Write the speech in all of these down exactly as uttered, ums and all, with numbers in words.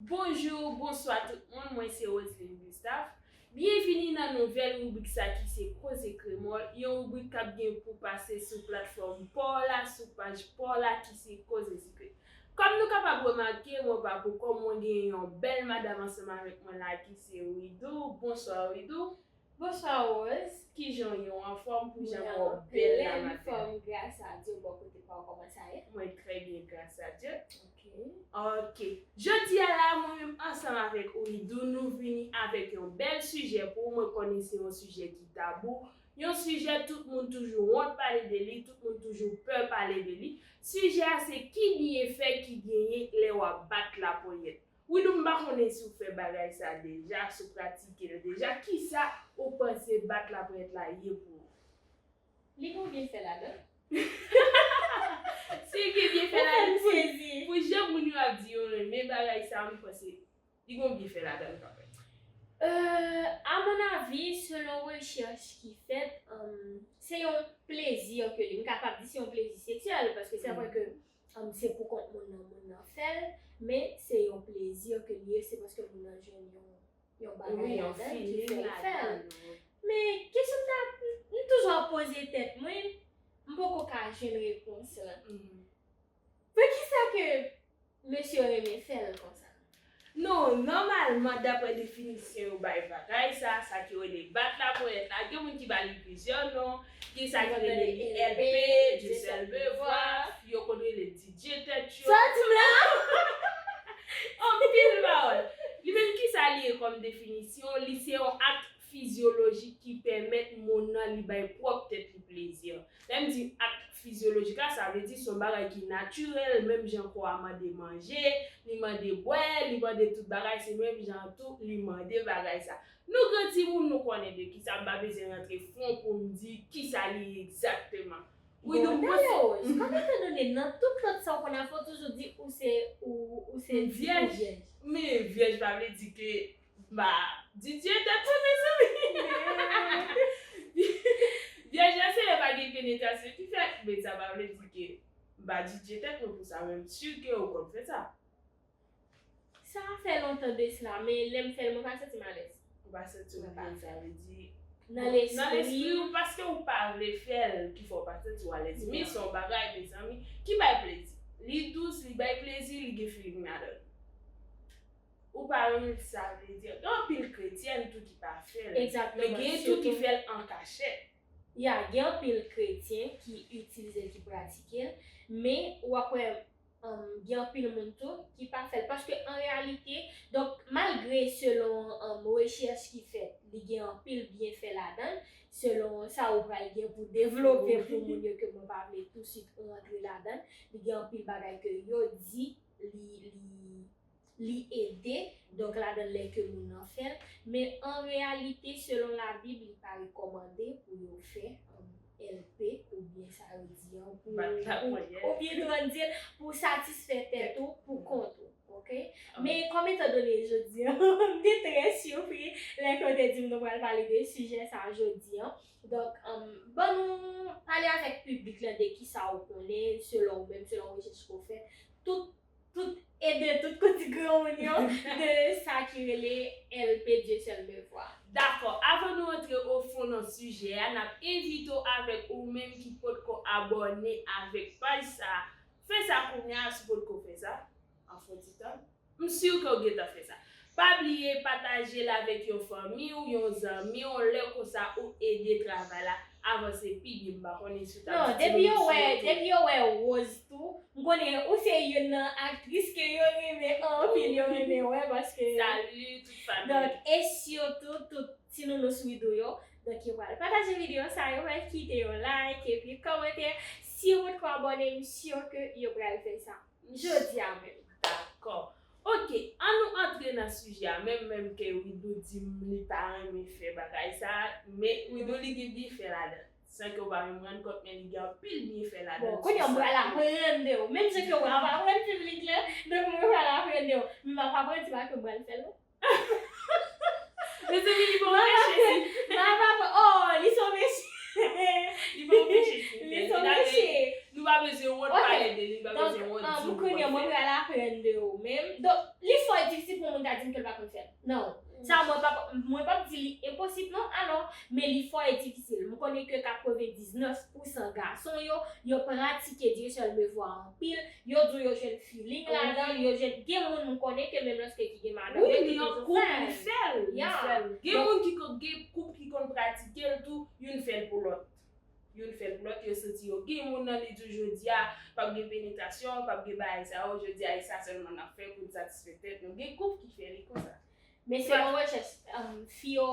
Bonjou, bonswa tout moun, mwen se Roseline Gustave. Byenvini nan nouvèl ribrik sa ki se Koze Kremòl, yon ribrik k ap gen pou pase sou platfòm pa w la, sou paj pa w la ki se Koze Sikrè. Kòm nou kapab remake, mwen pa poukò, mwen gen yon bèl madanm ansanm avèk mwen la ki se Widoo. Bonswa Widoo. Bonswa Rose. Kijan w ye, w anfòm pou jan w bèl la maten? Mwen anplen anfòm, gras a Dye. Bò kote pa w, kòman sa ye? Mwen trè byen, gras a Dye. Ok. Ok. Jodi a la, mwen menm ansanm avèk Widoo, nou vini avèk yon bèl sijè pou ou. Mwen konnen se yon sijè ki tabou, yon sijè tout moun toujou wont pale de li, tout moun toujou pè pale de li. Sijè a se ki byenfè ki genyen lè w ap bat laponyèt. Widoo, m pa konnen si w fè bagay sa deja, si w pratike l deja, kisa ou panse bat laponyèt la ye pou ou? Li gon byenfè ladan l. Si gen byenfè ladan l, pou, pou jan moun yo ap di yo renmen bagay sa, m panse li gon byenfè ladan l kanmenm. Euh, à mon avis, selon rechèch ki fèt, um, se yon plezi ke li, m kapab di se yon plezi seksyèl, paske se vre ke um, se pou kont moun nan, moun nan fè l, men se yon plezi ke li ye, se paske moun nan jwenn yon, yon bagay ladan l ki fè l fè l. Men kesyon m ta, m toujou ap poze tèt mwen, m poko ka jwenn repons la. Poukisa ke mesye yo renmen fè l konsa? Non, nòmalman, daprè definisyon yo bay bagay sa, sa ki rele bat laponyèt la, gen moun ki ba li plizyè non, gen sa ki rele L P, Dieu seul me voit, yo konn rele D J tèt yo. Sa w di m la? Anpil pawòl. Li menm, kisa li ye kòm definisyon? Li se yon ak fizyolojik ki pèmèt moun nan li bay pwòp tèt li plezi. Lè m di ak fizyolojik la, sa vle di se yon bagay ki natirèl, menm jan kò a mande manje, li mande bwè, li mande tout bagay, se menm jan tou li mande bagay sa. Nou gran timoun, nou konnen de kisa, m pa bezwen rantre fon pou m di kisa li ye egzakteman. Wi, donk, mwen se Rose, kòm etandone nan tout lòt sa w konn ap fè, w toujou di ou se, ou, ou se vyèj. Men vyèj pa vle di ke m pa D J tèt mwen, mezanmi. Vyèj la, se lè pa gen penetrasyon ki fèt, men sa pa vle di ke m pa D J tèt mwen pou sa, men m si ke ou konn fè sa. Sa fè lontan de sela, men lè m fè l, mwen pa santi m alèz. Ou pa santi w byen, sa vle di nan lespri w, paske ou pa vle fè l ki fè w pa santi w alèz. Men se yon bagay, mezanmi, ki bay plezi. Li dous, li bay plezi, li gen feeling ladan l. Ou pa renmen l, sa vle di. Gen anpil kretyèn tou ki pa fè l. Men gen tou ki fè l an kachèt. Ya, gen anpil kretyen ki itilize l, ki pratike l, men w ap wè, um, gen anpil moun tou ki pa fè l. Paske an reyalite, donk, malgre selon, um, rechèch ki fèt, li gen anpil byenfè ladan l, selon sa ou pral gen pou devlope pou moun yo ke mwen pa vle tousuit rantre ladan l, li gen anpil bagay ke yo di, li, li, li ede, donk ladan l lè ke moun nan fè l. Men an reyalite, selon Labib, li pa rekòmande pou yo fè, um, L P oubyen sa yo di an, pou, oubyen tou ann di l, pou satisfè tèt ou pou kont ou, ok? Men kòm etandone jodi an, m te trè sipri lè ke w te di m nou pral pale de sijè sa jodi an. Donk, um, ban nou pale avèk piblik la de kisa ou konnen, selon ou menm, selon rechèch ke w fè, tout, tout, e de tout kote granmoun yo, de sa ki rele L P Dieu seul me voit. Dakò, avan nou antre o fon nan sijè a, n ap envite w avèk ou menm ki potko abòne avèk paj sa, fè sa kounye a si w potko fè sa, an fon ti tan. M si ke w gentan fè sa. Pa bliye pataje l avèk yon fanmi w, yon zanmi w, lè konsa ou ede travay la avanse pi byen. M pa konnen si w ta... Non, depi yo wè, depi yo wè Rose tou, m konnen ou se youn nan aktris ke yo renmen anpil, yo renmen wè, paske... Salut tout fanmi. Donk, e sitou tout ti nounous Widoo yo. Donk, yo pral pataje videyo sa, yo pral kite yon like, epi kòmantè. Si yo potko abòne, m si ke yo pral fè sa jodi a menm. Dakò. Ok, ann nou antre nan sijè a. Menm, menm ke Widoo di m li pa renmen fè bagay sa, men Widoo li gen byenfè ladan l. San ke w pa menm rann kont, men li gen anpil byenfè ladan l. Bon, kounye a m pral aprann de w. Menm jan ke w ap aprann piblik la, donk mwen pral aprann de w. Men m ap aprann, se pa ke m pral fè l non. Mezanmi, li pa anpeche si. M ap aprann, oh, li se yon mesye. Li pa anpeche si. Li se yon mesye. pa bezwen wont pale de li, li pa bezwen wont di nou. Donk, kounye a, mwen pral aprann de ou menm. Donk, li fò e difisil pou moun ta di m ke l pa konn fè l. Non. Sa, mwen pa, mwen p ap di li enposib, non, alò, men li fò e difisil. M konnen ke katrevendiznèf pousan gason yo, yo pratike Dieu seul me voir anpil, yo di w yo jwenn feeling ladan l, yo jwenn, gen moun m konnen ke menm lòske ki gen madanm, yo toujou fè l. Wi, li an koup, li fè l, li fè l. Gen moun ki, gen koup ki konn pratike l tou, youn fè l pou lòt. Youn fè l pou lòt, yo santi yo gen moun nan li di w jodi a, p ap gen penetrasyon, p ap gen bagay sa yo, jodi a e sa sèlman n ap fè pou n satisfè tèt nou. Gen koup ki fè li konsa. Men selon rechèch, um, fi yo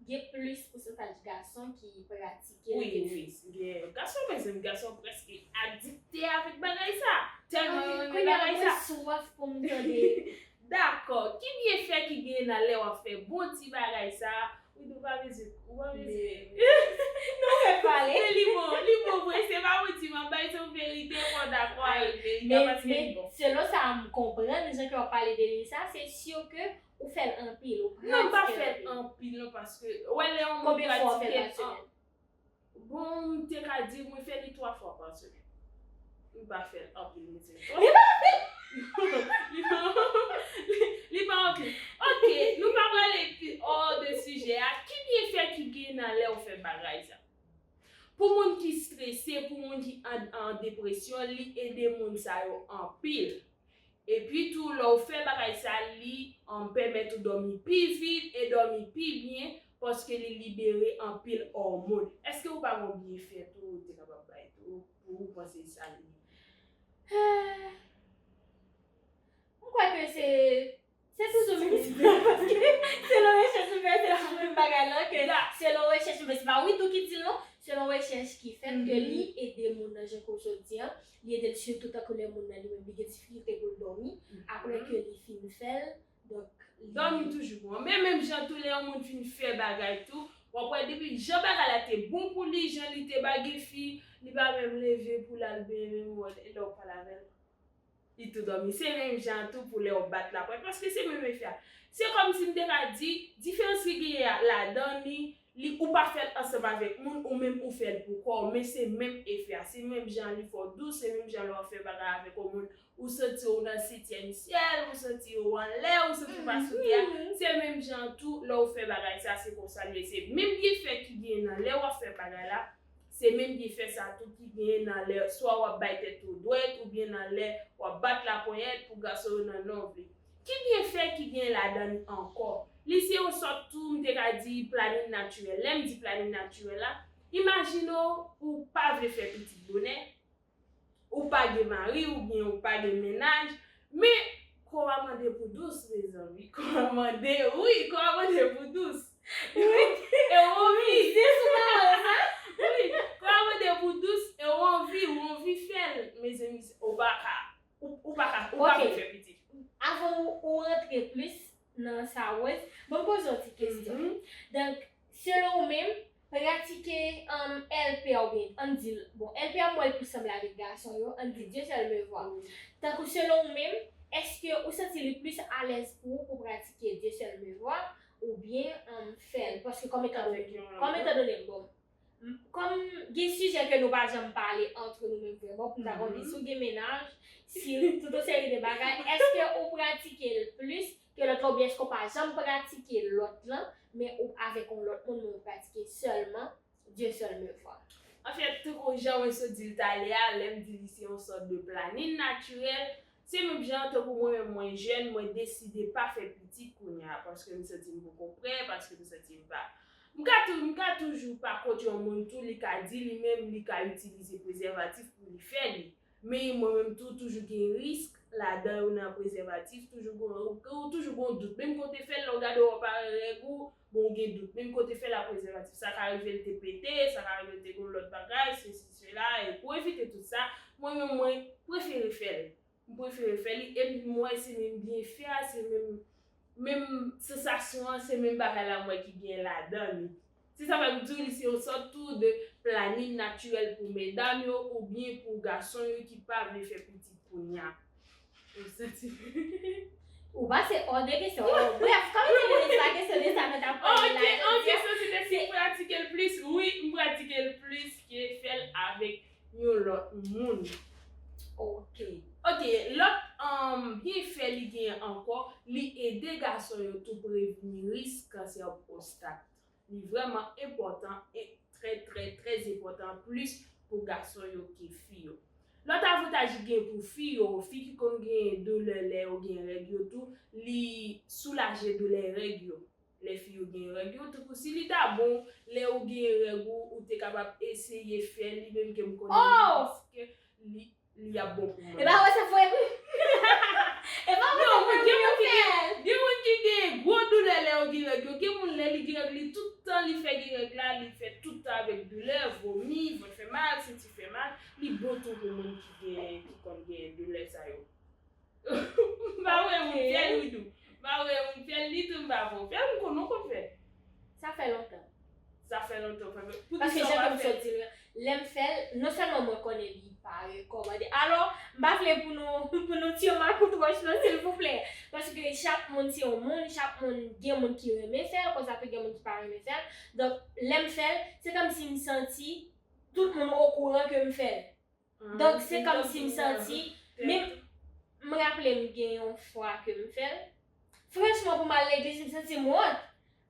gen plis pousantaj gason ki pratike l ke fi. Wi, wi, gen gason, mezanmi, gason prèske adikte avèk bagay sa. Tèlman yo renmen bagay sa. Kounye a mwen swaf pou m tande. Dakò. Ki byenfè ki genyen nan lè w ap fè bon ti bagay sa? Wi, nou pa bezwen, ou pa bezwen. Non, fè pale. Men li bon, li bon vre, se pa manti, m ap bay se yon verite, fò dakò avèk verite a, paske li bon. Men selon sa m konprann, jan ke w ap pale de li sa, se si ke ou fè l anpil, ou pratike l anpil. Non, m pa fè l anpil, non, paske, wè, lè yon moun pratike l an, bon, m te ka di, mwen fè li twa fwa pa semèn. M pa fè l anpil, mezanmi. Li pa anpil! Li pa, li, li pa anpil. Ok, nou pa prale pi hors de sujet a. Ki byenfè ki gen nan lè w fè bagay sa? Pou moun ki strese, pou moun ki an, an depresyon, li ede moun sa yo anpil. Epi tou, lè w fè bagay sa, li, um, pèmèt ou dòmi pi vit e dòmi pi byen, paske li libere anpil òmòn. Èske ou pa gen yon byenfè tou ou te kapab bay tou, pou ou panse sa li ye? Eh, m kwè ke se, se toujou menm ti bagay, paske selon rechèch nou fè, se toujou menm bagay la, ke selon rechèch nou fè, se pa Widou ki di l non, selon rechèch ki fèt, ke li ede moun nan jan ke w sot di an, li ede l sitou tankou lè moun nan li menm li gen difikilte pou l dòmi, apre ke li fin fè l, donk, li dòmi toujou bon. Men menm jan tou, lè yon moun fin fè bagay tou, w ap wè depi jan bagay la te bon pou li, jan li te bagefi, li pa menm leve pou l al benyen menm wè lè w pale avè l. Li tou dòmi. Se menm jan tou pou lè w bat lapòt, paske se menm efè a. Se kòmsi m te ka di, diferans ki genyen ladan li, li, ou pa fè l ansanm avèk moun, ou menm ou fè l pou kò w, men se menm efè a. Se menm jan li fè w dous, se menm jan lè w ap fè bagay avèk yon moun, ou santi w nan setyèm syèl, ou santi w anlè, ou santi w pa sou tè a. Se menm jan tou, lè w fè bagay sa, se konsa l ye. Se menm byenfè ki genyen nan lè w ap fè bagay la, se menm byenfè sa tou ki genyen nan lè swa w ap bay tèt ou dwèt oubyen nan lè w ap bat laponyèt pou gason yo nan non vle. Ki byenfè ki genyen ladan li ankò? Li se yon sòt tou, m te ka di, planin natirèl. Lè m di planin natirèl la, imajine w, ou pa vle fè pitit bonè, ou pa gen mari oubyen ou pa gen mennaj, men kò a mande pou dous, mezanmi. Kò a mande, wi, kò a mande pou dous. Wi. E w anvi. Wi, kò a mande pou dous, e w anvi, ou anvi fè l, mezanmi, ou pa ka, ou, ou pa ka, ou pa vle fè pitit. Avan ou, ou rantre plis nan sa, Rose, ban m poze w yon ti kesyon. Donk, selon ou menm, pratike, um, L P a oubyen, ann di l, bon, L P a m wè l plis sanble avèk gason yo, ann di Dieu seul me voir. Tankou selon ou menm, èske ou santi li plis alèz pou ou pou pratike Dieu seul me voir oubyen, um, fè l? Paske kòm etan done, kòm etan done, bon, kòm gen sijè ke nou pa janm pale antre nou menm vrèman, pou n ta konnen si w gen mennaj, si tout yon seri de bagay, èske ou pratike l plis ke lòt la, oubyen èske w pa janm pratike lòt lan, men ou avèk yon lòt moun, men ou pratike sèlman Dieu seul me voir? Anfèt, tankou jan mwen sot di l talè a, lè m di li se yon sòt de planin natirèl, se menm jan tankou mwen menm mwen jèn, mwen deside pa fè pitit kounye a, paske m santi m poko prè, paske m santi m pa. M ka tou, m ka toujou pa kont yon moun tou, li ka di li menm, li ka itilize prezèvatif pou li fè li. Men mwen menm tou, toujou gen risk ladan yo nan prezèvatif, toujou gon, ou toujou gon dout. Menm kote fè l, lè w gade w pa wè règ ou, bon, ou gen dout. Menm kote fè l a prezèvatif, sa ka rive l te pete, sa ka rive l te gon lòt bagay, sesi, sela, e pou evite tout sa, mwen menm mwen prefere fè l. M prefere fè li, e m wè se menm byenfè a, se menm, menm sansasyon an, se menm bagay la m wè ki gen ladan li. Se sa fè m di w li se yon sòt tou de planin natirèl pou medam yo oubyen pou gason yo ki pa vle fè pitit kounye a. Ou santi? Ou pase hors de question. Brèf, kòm se te pa kesyon de sa nou t ap pale la jodi a. Ok, an kesyon se te si m pratike l plis. Wi, m pratike l plis ke fè l avèk yon lòt moun. Ok. Ok, lòt um, byenfè li genyen ankò, li ede gason yo tou prevni risk kansè pwostat. Li vrèman enpòtan e trè, trè, trè enpòtan plis pou gason yo ke fi yo. Lòt avantaj li gen pou fi yo, fi ki konn gen doulè lè yo gen règ yo tou, li soulaje doulè règ yo. Lè fi yo gen règ yo, tankou si li ta bon, lè ou gen règ ou, ou te kapab eseye fè li menm ke m konnen li, paske li, li ap bon pou mwen. E pa wè se vre. E pa wè se vre. Gen moun ki gen, gen moun ki gen gwo doulè lè yo gen règ yo. Gen moun lè li gen règ li tout tan, li fè gen règ la, li fè tout tan avèk doulè, vomi, vant fè mal, senti fè mal. Li bon tou pou moun ki gen, ki konn gen doulè sa yo. M pa wè moun fè l, wi tou. M pa wè moun fè l, li tou m pa fè l. Fè l, m konn, ou konn fè. Sa fè lontan. Sa fè lontan, fè lontan. Pou ki sa w pa fè l? Paske jan ke m sot di l, lè m fè l, non sèlman mwen konnen li pa rekòmande. Alò, m pa vle pou nou, pou nou tiye makout wòch non, silvouplè. Paske chak moun se yon moun, chak moun gen moun ki renmen fè l, konsa tou gen moun ki pa renmen fè l. Donk, lè m fè l, se kòmsi m santi tout moun okouran ke m fè l. Donk, se kòmsi m santi, men m raple m gen yon fwa ke m fè l. Franchman, pou m al legliz, m santi m wont.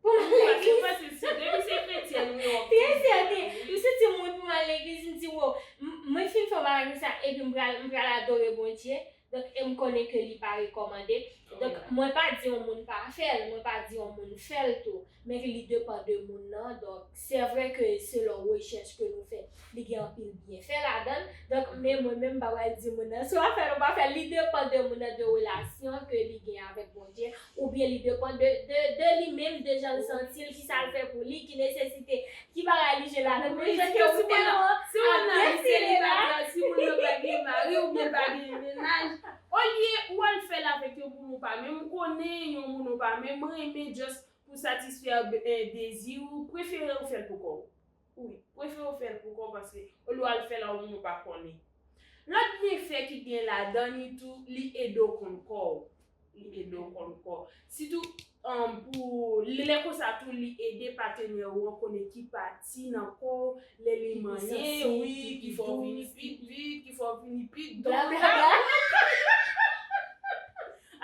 Pou m al legliz. Trè sèten. M santi m wont pou m al legliz. M di, wo, m- mwen fin fè yon bagay konsa, epi m pral, m pral adore Bondye. Donk, e m konnen ke li pa rekòmande. Donk, mwen pa di yon moun pa fè l, mwen pa di yon moun fè l tou. Men li depann de moun nan. Donk, se vre ke selon rechèch ke nou fè, li gen anpil byenfè ladan l. Donk, men mwen menm, m pa pral di moun nan si w ap fè l ou pa fè l. Li depann de moun nan, de relasyon ke li gen avèk Bondye, oubyen li depann de, de, de li menm, de jan l santi l, ki sa l fè pou li, ki nesesite, ki bagay li jwe ladan l. Men jan ke ou tèlman ap defile la. Si moun nan pa gen mari oubyen pa gen mennaj, olye ou al fè l avèk yon moun ou pa menm konnen, yon moun ou pa menm renmen, just pou satisfè, eh, dezi ou, prefere ou fè l pou kò w. Wi, prefere ou fè l pou kò w, paske olye w al fè l a yon moun ou pa konnen. Lòt byenfè ki gen ladan li tou, li ede w konn kò w. Li ede w konn kò w. Sitou, um, pou lè konsa tou, li ede patnè w an konnen ki pati nan kò w, lè li manyen, wi, ki fè w vini pi vit, ki fè w vini pi dous. Blablabla.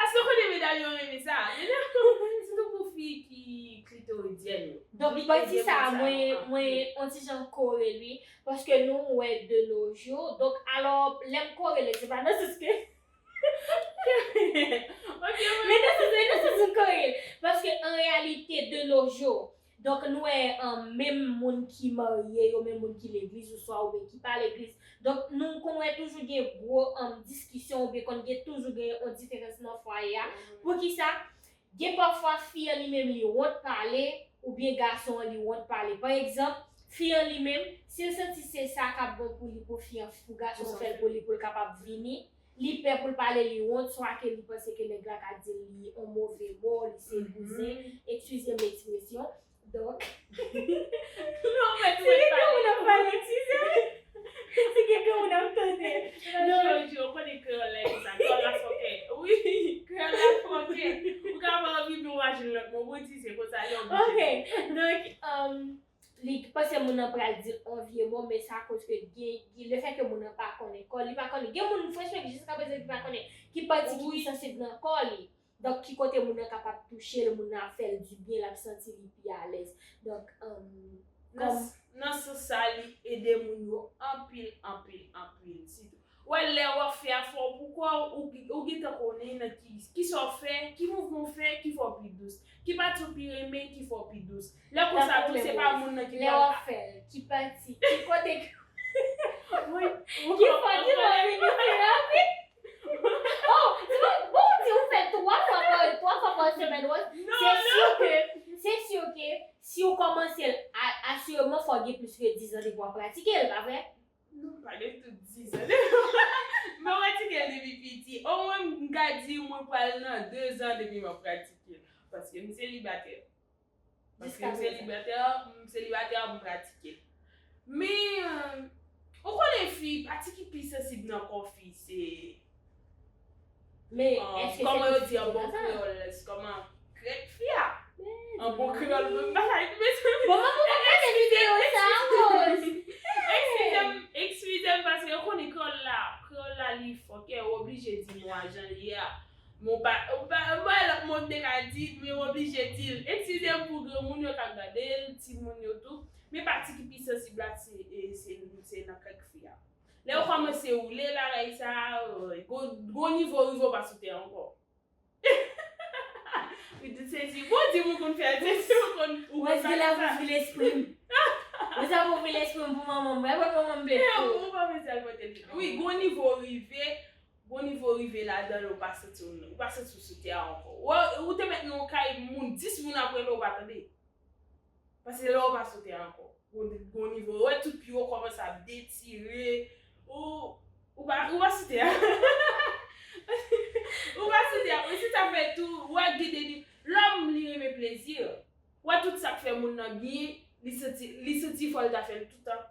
Aske w konnen medam yo renmen sa. Medam, sitou pou fi ki klitoridyèn yo. Donk, pati sa, mwen, mwen, on ti jan kore li, paske nou wè de nos jours. Donk, alò, lè m kore li, se pa nan sans ke men nan sans, nan sans m kore li. Paske, an reyalite, de nos jours, donk, nou wè, um, menm moun ki marye yo, menm moun ki legliz, oswa oubyen ki pa legliz. Donk, nou konn wè toujou gen gwo, um, diskisyon, oubyen konn gen toujou gen yon diferans nan fwaye a. Poukisa? Gen pafwa fi an li menm li wont pale, oubyen gason an li wont pale. Pa egzanp, fi an li menm, si l santi se sa k ap bon pou li, pou fi an, pou gason an fè l pou li, pou l kapab vini, li pè pou l pale, li wont, swa ke li panse ke nèg la ka di l li on move mo, li se bouzen, eskize m ekspresyon. Donk, non, men si gen moun ap pale, eskize m. Si gen moun ap tande. Non, jodi, ou konnen kreyòl la e konsa, kreyòl la fòkè. Wi, kreyòl la fòkè. Ou ka pa anvi, men w imajine lòt mo, bon, di se konsa, lè w oblije. Ok, donk, um, li panse moun nan pral di l on vye mo, men se akoz ke gen, gen, le fè ke moun nan pa konnen kò l, li pa konnen. Gen moun, franchman, jiskaprezan, ki pa konnen ki pati ki pi sansib nan kò li. Donk, ki kote moun nan kapab touche l, moun nan ap fè l dibyen, l ap santi li pi alèz. Donk, um, nan, nan sans sa, li ede moun yo anpil, anpil, anpil. Sitou, w wè lè w ap fè afè w pou kò w, ou, ou gentan konnen nan ki, ki sa w fè, ki mouvman w fè, ki fè w pi dous. Ki pati w pi renmen, ki fè w pi dous. Lè konsa tou, se pa moun nan ki lè w ap fè l, ki pati, ki kote ki fè w vini pi rapid. Oh, se pa, bon, ou di ou fè l twa fwa pa, twa fwa pa semèn, wè. Se si ke, se si ke si w kòmanse l, a- asireman, fò w gen plis ke diz an depi w ap pratike l, pa vre? Non, pa gen tout diz an. Mwen pratike l depi piti. Omwen, m ka di mwen pral nan de zan depi m ap pratike l. Paske m selibatè. Paske m selibatè, m selibatè, m pratike l. Men, ou konnen fi, pati ki pi sansib nan kò fi, se, men, èske kòman yo di an bon kreyòl, se kòman krèk fi a? An bon kreyòl, menm bagay, mezanmi. Bon, mwen pa gade videyo sa, Rose. Eskize m, eskize m, Mwen te ka di, men w oblije di l. Eskize m pou granmoun yo k ap gade l, timoun yo tou. Men pati ki pi sansib la, se, e, se, se nan kèk fi a. Lè yo kòmanse woule la, bagay sa, e, gwo, gwo nivo rive w pa sou tè ankò. Wi, tout sezi. Bon, di m ou konn fè l, sezi ou konn, ou konn Wes gen la pou vi lespri m. Wes la pou vi lespri m pou manman m. Wè, wè, manman m bèt. Ou pa bezwen al pote l. Wi, gwo nivo rive, gwo nivo rive ladan l, ou pa santi w, ou pa santi w sou tè a ankò. Ou, ou te mèt nan yon kay moun, dis moun ap rele w, ou pa tande. Paske lè w pa sou tè ankò. Gon, gon nivo, ou wè tout pye w kòmanse ap detire. Ou, ou pa, ou pa sou tè a. Ou pa sou tè a. E se sa fè tou, ou wè gen de li, lòm li renmen plezi. Ou wè tout sa k fè moun nan byen, li santi, li santi fò l ta fè l toutan.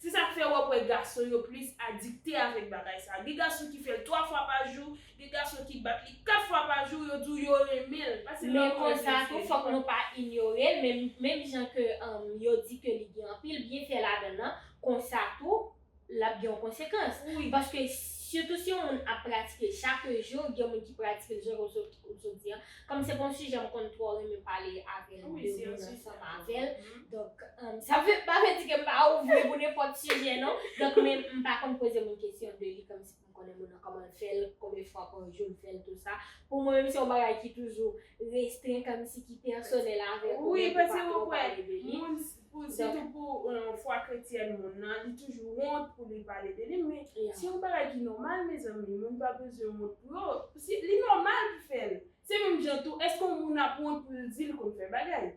Se sa k fè w ap wè gason yo plis adikte avèk bagay sa. Gen gason ki fè l twa fwa pa jou, gen gason ki bat li kat fwa pa jou, yo di w yo renmen l. Paske lè Men w konsa renmen tou, fòk nou pa inyore l, menm, menm jan ke um, yo di ke li gen anpil byenfè ladan l lan, konsa tou, l ap gen yon konsekans. Wi. Paske sitou si yon moun ap pratike l chak jou, gen moun ki pratike l jan ke w sot, w sot di an. Kòm se pa yon sijè m konn twò renmen pale avè l, Wi, de se yon moun sijè. Ansanm avè l. Mhm. Donk, um, sa vle, pa vle di ke m pa ouvri pou nenpòt sijè, non. Donk, men m pa konn poze moun kesyon de li kòmsi pou m konnen moun nan kòman l fè l, konbyen fwa pa jou l fè l, tou sa. Pou mwen menm, se yon bagay ki toujou restren, kòmsi ki pèsonèl avèk ou, Wi, men pou paske pa ou twò kwè, pale de li. Moun, pou, Donk, sitou pou, euh, fwa kretyèn moun nan, li toujou wont pou li pale de li, men Yeah. se yon bagay ki nòmal, mezanmi, moun pa bezwen wont pou yo. Si, li nòmal pou fè l. Se menm jan tou, èske yon moun ap wont pou l di l konn fè bagay?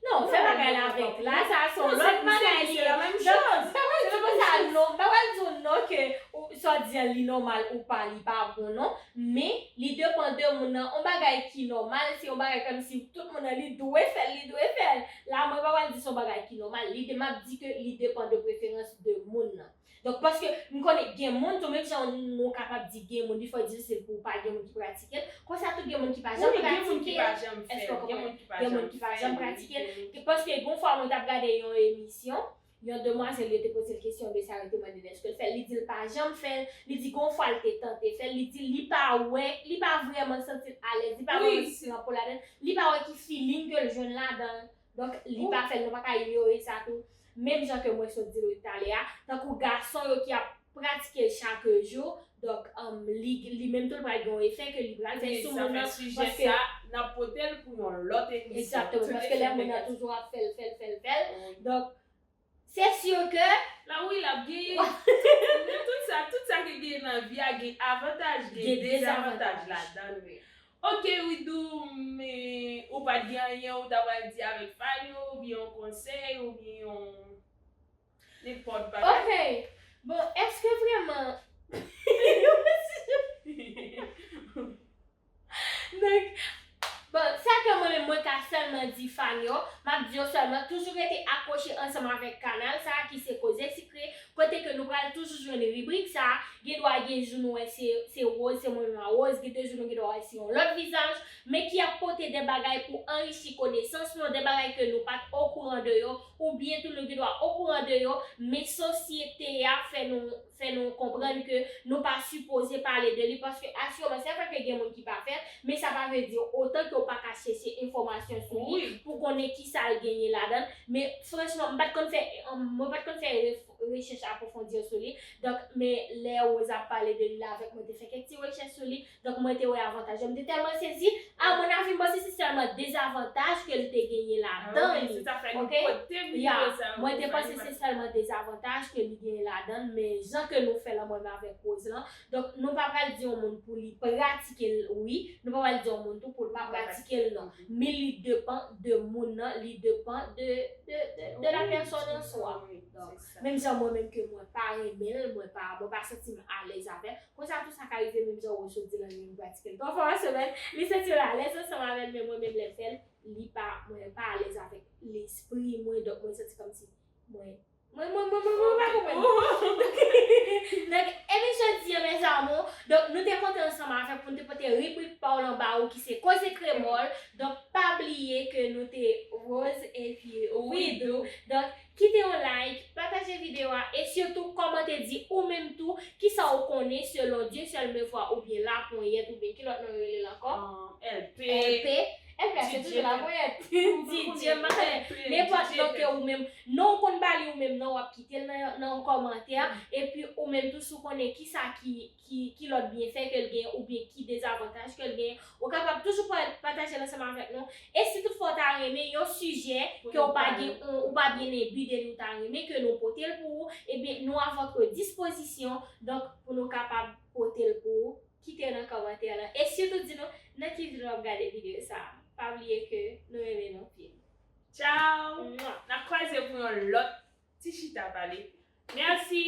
Non, fè bagay la avèk la, sa se yon lòt bagay li ye. Donk, m pa pral di w konsa non, m pa pral di w non ke ou, sa w di an li nòmal ou pa, li pa bon non, men li depann de moun nan. Yon bagay ki nòmal, se yon bagay kòmsi tout moun nan li dwe fè l, li dwe fè l. La, mwen pa pral di se yon bagay ki nòmal, li de, m ap di ke li depann de preferans de moun nan. Donk, paske m konnen gen moun tou, menm jan nou kapab di gen moun, li fò difisil pou pa gen moun ki pratike l, konsa tou gen moun ki pa janm Wi, gen moun ki pratike l. pa janm fè Èske l, w gen konprann? moun ki pa Gen janm moun ki pa fè janm li, pratike l. gen moun Ke- Paske gon fwa mwen t ap gade yon emisyon, yon demwazèl yo te poze l kesyon de sa, yo te mande l èske l fè l, li di l pa janm fè l, li di gon fwa l te tante fè l, li di li pa wè, li pa vrèman santi l alèz, li pa Wi, vrèman santi l anpo ladan l, li pa wè ki feeling ke l jwenn ladan l. Donk, li pa fè l, nou pa ka inyore sa tou. Menm jan ke mwen sot di l talè a, tankou gason yo ki ap pratike l chak jou, donk, um, li, li menm tou l pral gen yon efè ke li pral fè Wi, sou sa moun fè nan, sijè paske sa, n ap pote l pou yon lòt emisyon. Egzakteman, Tout paske lè efè moun nan negatif. toujou ap fè l, fè l, fè l, fè l. Wi. Donk, se si ke La wi, l ap genyen. Tout, tout sa, tout sa ki genyen nan vi a gen avantaj, gen Gen dezavantaj dezavantaj. ladan l. Wi. Ok, Widoo, men ou pa t gen anyen ou ta pral di avèk fan yo, oubyen yon konsèy, oubyen yon nenpòt bagay? Ok. Bon, èske vrèman Donk, bon, sa ke mwen menm mwen ka sèlman di fan yo, m ap di yo sèlman, toujou rete akwoche ansanm avèk kanal sa a ki se Koze Sikre, kote ke nou pral toujou jwenn ribrik sa a. Gen dwa gen jou nou wè se, se Rose, se mwen menm a Rose, gen de jou nou gen dwa wè se yon lòt vizaj, men ki ap pote de bagay pou anrichi konesans nou, de bagay ke nou pa t okouran de yo, oubyen tou nou gen dwa okouran de yo, men sosyete a fè nou, fè nou konprann ke nou pa sipoze pale de li, paske asireman, se vre ke gen moun ki pa fè l, men sa pa vle di otan ke w pa ka chèche enfòmasyon sou li Wi. pou konnen kisa l genyen ladan l. Men franchman, m pa t konn fè, mwen pa t konn fè ref- rechèch apwofondi sou li. Donk, men lè Rose ap pale de li la avèk mwen, te fè kèk ti rechèch sou li. Donk, mwen te wè avantaj yo. M te tèlman sezi, a mon avi, m panse se sèlman dezavantaj ke l te genyen ladan li. Ok? Ya, mwen te panse se sèlman dezavantaj ke li genyen ladan l, men jan ke nou fè l anmwem avèk Rose lan, donk nou pa pral di yon moun pou li pratike l, wi, nou pa pral di yon moun tou pou l pa pratike l, non. Men li depann de moun nan, li depann de, de, de, de la pèsòn an swa. Donk, menm jan mwen menm ke mwen pa renmen l, mwen pa, mwen pa santi m alèz avè l, Konsa tou sa ka rive menm jan Rose di l an li pratike l twa fwa pa semèn, li santi l alèz ansanm avè l, men mwen menm lè m fè l, li pa, mwen pa alèz avèk lespri mwen, donk mwen santi kòmsi mwen, mwen, mwen, mwen, mwen, mwen pa konprann. Donk, epi jodi an, mes amours, donk nou te kontan ansanm avèk pou nou te pote ribrik pa w lan ba ou ki se Koze Kreyòl, donk pa Bliye ke nou te Rose epi Widou. Donk, kite yon like, pataje videyo a, e sitou kòmante di ou menm tou kisa ou konnen selon Dieu seul me voit oubyen laponyèt oubyen ki lòt non yo rele l ankò? L P. L P. L P a se toujou laponyèt. Di Dieu m pa konnen. Nenpòt non ke ou menm, non ou konn ba li ou menm non w ap kite l nan nan yon kòmantè. Epi ou menm tou si w konnen kisa ki ki ki lòt byenfè ke l genyen oubyen ki dezavantaj ke l genyen, ou kapab toujou pa- pataje l ansanm avèk nou. E si toutfwa w ta renmen yon sijè ke w pa gen ou pa byen enbi de li, ou ta renmen ke nou pote l pou ou, ebyen nou a votre disposition, donk pou nou kapab pote l pou ou. Kite nan kòmantè lan e sitou di nou nan ki vil w ap gade videyo sa a. Pa bliye ke nou renmen nou anpil. Tchao! N ap kwaze pou yon lòt ti chita pale. Mèsi!